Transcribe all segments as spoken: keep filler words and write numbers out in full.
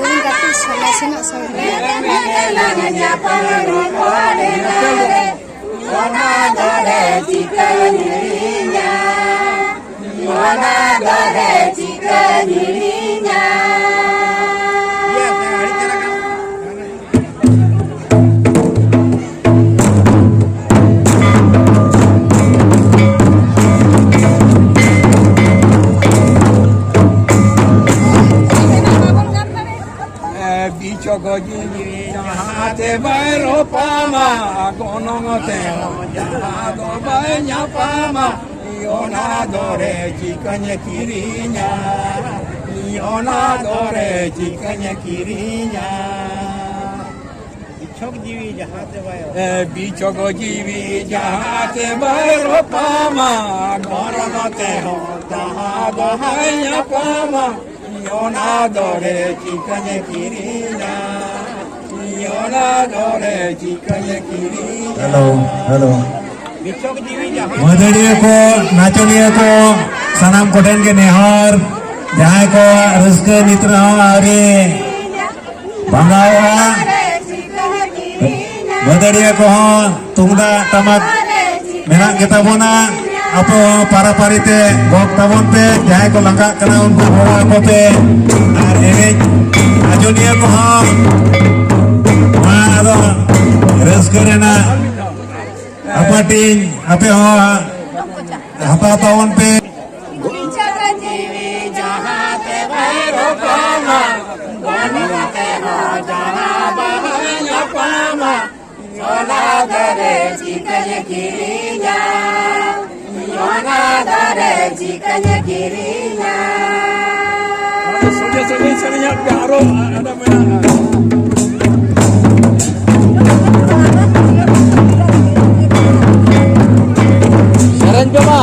ᱱᱩᱭ ᱜᱟᱛᱮ ᱥᱟᱞᱟᱜ ᱥᱮᱱᱚᱜ ᱥᱟᱶᱛᱮ᱾ ᱚᱱᱟ ᱫᱚᱨᱮ ᱪᱤᱠᱟᱹᱧ ᱦᱤᱲᱤᱧᱟ, ᱚᱱᱟ ᱫᱚᱨᱮ ᱪᱤᱠᱟᱹᱧ ᱦᱤᱲᱤᱧᱟ᱾ ᱵᱤᱪᱷᱚᱠ ᱡᱤᱣᱤ ᱡᱟᱦᱟᱸ ᱛᱮ ᱵᱟᱭ ᱨᱚᱯᱟᱢᱟ, ᱜᱚᱱᱚᱝ ᱛᱮᱦᱚᱸ ᱡᱟᱦᱟᱸ ᱫᱚ ᱵᱟᱭ ᱧᱟᱯᱟᱢᱟ, ᱚᱱᱟ ᱫᱚᱨᱮ ᱪᱤᱠᱟᱹᱧ ᱠᱤᱨᱤᱧᱟ, ᱚᱱᱟ ᱫᱚᱨᱮ ᱪᱤᱠᱟᱹᱧ ᱠᱤᱨᱤᱧᱟ᱾ ᱵᱤᱪᱷᱚᱠ ᱡᱤᱣᱤ ᱡᱟᱦᱟᱸ ᱛᱮ ᱵᱟᱭ ᱨᱚᱯᱟᱢᱟ᱾ ᱮ, ᱵᱤᱪᱷᱚᱠ ᱡᱤᱣᱤ ᱡᱟᱦᱟᱸ ᱛᱮ ᱵᱟᱭ ᱨᱚᱯᱟᱢᱟ, ᱜᱚᱱᱚᱝ ᱛᱮᱦᱚᱸ ᱡᱟᱦᱟᱸ ᱫᱚ ᱵᱟᱭ ᱧᱟᱯᱟᱢᱟ, ᱚᱱᱟ ᱫᱚᱨᱮ ᱪᱤᱠᱟᱹᱧ ᱠᱤᱨᱤᱧᱟ, ᱚᱱᱟ ᱫᱚᱨᱮ ᱪᱤᱠᱟᱹᱧ ᱠᱤᱨᱤᱧᱟ᱾ Hello, hello. ᱵᱤᱪᱷᱚᱠ ᱡᱤᱣᱤ ᱡᱟᱦᱟᱸ ᱢᱟᱹᱫᱟᱹᱲᱤᱭᱟᱹ ᱠᱚ, ᱱᱟᱪᱚᱱᱤᱭᱟᱹ ᱠᱚ, ᱥᱟᱱᱟᱢ ᱠᱚᱴᱷᱮᱱ ᱜᱮ ᱱᱮᱦᱚᱨ, ᱡᱟᱦᱟᱸᱭ ᱠᱚᱣᱟᱜ ᱨᱟᱹᱥᱠᱟᱹ ᱱᱤᱛ ᱨᱮᱦᱚᱸ ᱟᱹᱣᱨᱤ ᱵᱷᱟᱜᱟᱣᱜᱼᱟ᱾ ᱢᱟᱹᱫᱟᱹᱲᱤᱭᱟᱹ ᱠᱚᱦᱚᱸ ᱛᱩᱢᱫᱟᱜ ᱴᱟᱢᱟᱠ ᱢᱮᱱᱟᱜ ᱜᱮᱛᱟ ᱵᱚᱱᱟ᱾ ᱟᱯᱮ ᱦᱚᱸ ᱯᱟᱨᱟᱯᱟᱨᱤ ᱛᱮ ᱜᱚᱜ ᱛᱟᱵᱚᱱ ᱯᱮ᱾ ᱡᱟᱦᱟᱸᱭ ᱠᱚ ᱞᱟᱸᱜᱟᱜ ᱠᱟᱱᱟ, ᱩᱱᱠᱩ ᱦᱚᱦᱚ ᱟᱠᱚ ᱯᱮ᱾ ᱟᱨ ᱮᱱᱮᱡ ᱟᱡᱚᱱᱤᱭᱟᱹ ᱠᱚᱦᱚᱸ ᱱᱚᱣᱟ ᱫᱚ ᱨᱟᱹᱥᱠᱟᱹ ᱨᱮᱱᱟᱜ ᱦᱟᱯᱟᱴᱤᱧ ᱟᱯᱮ ᱦᱚᱸ ᱦᱟᱛᱟᱣ ᱛᱟᱵᱚᱱ ᱯᱮ᱾ ᱵᱤᱪᱷᱚᱠ ᱡᱤᱣᱤ ᱡᱟᱦᱟᱸ ᱛᱮ ᱵᱟᱭ ᱨᱚᱯᱟᱢᱟ, ᱜᱚᱱᱚᱝ ᱛᱮᱦᱚᱸ ᱡᱟᱦᱟᱸ ᱵᱟᱭ ᱧᱟᱯᱟᱢᱟ, ᱚᱱᱟ ᱫᱚᱨᱮ ᱪᱤᱠᱟᱹᱧ ᱠᱤᱨᱤᱧᱟ, ᱚᱱᱟ ᱫᱚᱨᱮ ᱪᱤᱠᱟᱹᱧ ᱠᱤᱨᱤᱧᱟ᱾ ᱥᱚᱡᱷᱮ ᱥᱚᱡᱷᱮ ᱥᱮᱨᱮᱧᱟᱜ ᱯᱮ, ᱟᱨᱚ ᱟᱰᱟ ᱢᱮᱱᱟᱜᱼᱟ᱾ ᱥᱮᱨᱮᱧ ᱯᱮ ᱢᱟ᱾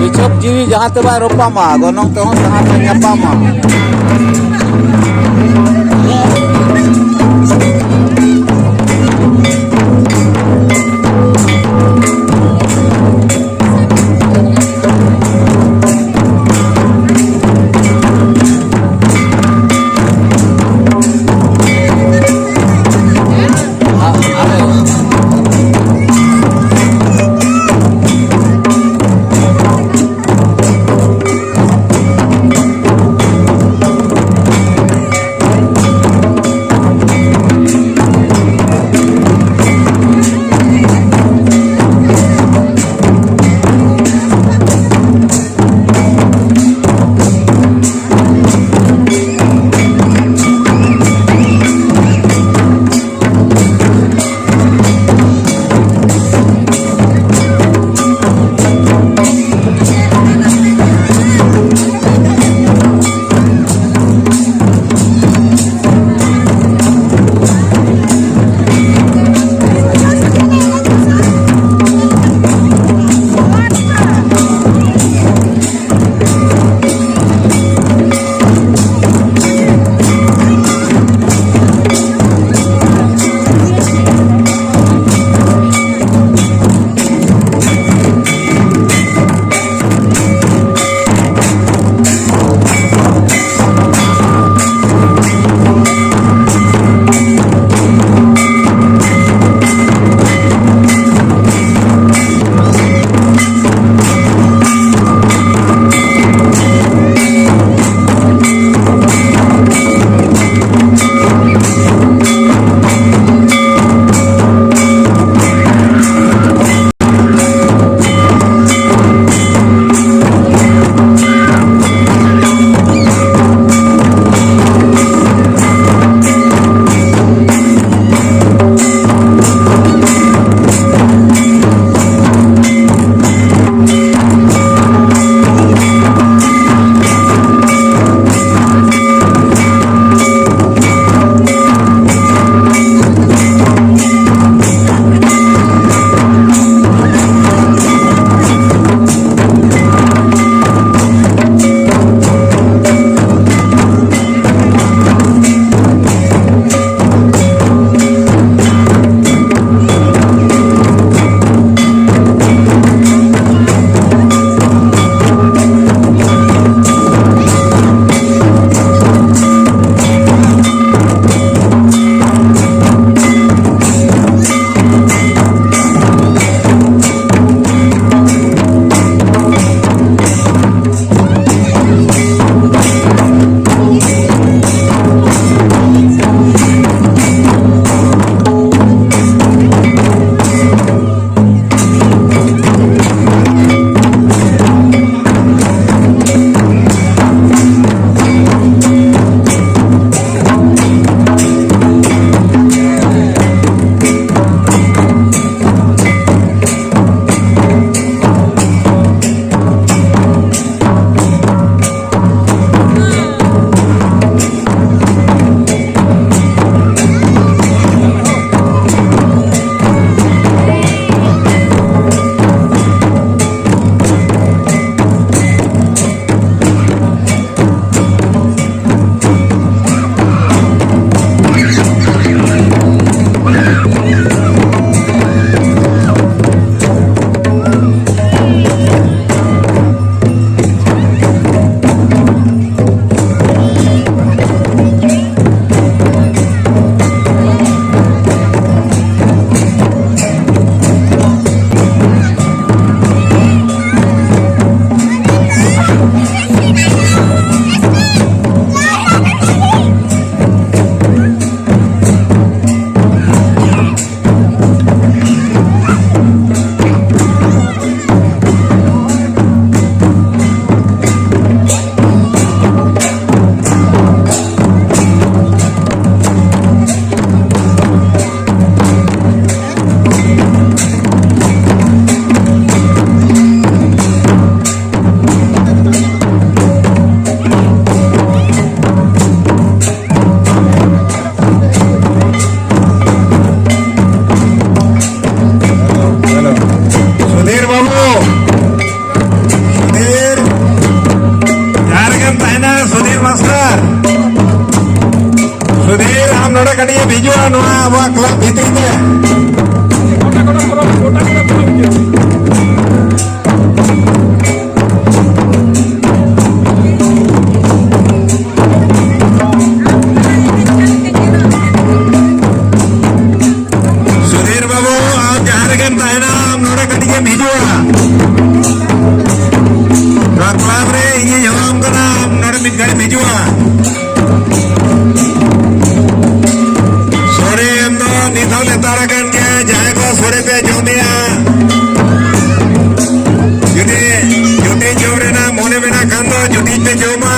ᱵᱤᱪᱷᱚᱠ ᱡᱤᱣᱤ ᱡᱟᱦᱟᱸ ᱛᱮ ᱵᱟᱭ ᱨᱚᱯᱟᱢᱟ, ᱜᱚᱱᱚᱝ ᱛᱮᱦᱚᱸ ᱡᱟᱦᱟᱸ ᱛᱮ ᱧᱟᱯᱟᱢᱟ᱾ ᱠᱟᱹᱴᱤᱡ ᱮᱢ ᱦᱤᱡᱩᱜᱼᱟ ᱱᱚᱣᱟ ᱟᱵᱚᱣᱟᱜ ᱠᱞᱟᱵᱽ ᱵᱷᱤᱛᱨᱤ ᱛᱮ᱾ ᱥᱩᱫᱷᱤᱨ ᱵᱟᱹᱵᱩ, ᱟᱢ ᱡᱟᱦᱟᱸ ᱨᱮᱜᱮᱢ ᱛᱟᱦᱮᱱᱟ, ᱟᱢ ᱱᱚᱰᱮ ᱠᱟᱹᱴᱤᱡ ᱮᱢ ᱦᱤᱡᱩᱜᱼᱟ᱾ ᱱᱚᱣᱟ ᱠᱞᱟᱵᱽ ᱨᱮ ᱤᱧᱤᱧ ᱦᱚᱦᱚᱣᱟᱢ ᱠᱟᱱᱟ, ᱟᱢ ᱱᱚᱰᱮ ᱢᱤᱫ ᱜᱷᱟᱹᱲᱤᱡ ᱮᱢ ᱦᱤᱡᱩᱜᱼᱟ᱾ ᱥᱚᱲᱮ ᱮᱢ ᱫᱚ ᱱᱤᱛ ᱦᱚᱸ ᱞᱮᱛᱟᱲ ᱟᱠᱟᱱ ᱜᱮᱭᱟ᱾ ᱡᱟᱦᱟᱸᱭ ᱠᱚ ᱥᱚᱲᱮ ᱯᱮ ᱡᱚᱢᱮᱜᱼᱟ, ᱡᱩᱫᱤ ᱡᱩᱴᱤ ᱡᱚᱢ ᱨᱮᱱᱟᱜ ᱢᱚᱱᱮ ᱢᱮᱱᱟᱜ ᱠᱷᱟᱱ ᱫᱚ ᱡᱩᱴᱤ ᱯᱮ ᱡᱚᱢᱟ᱾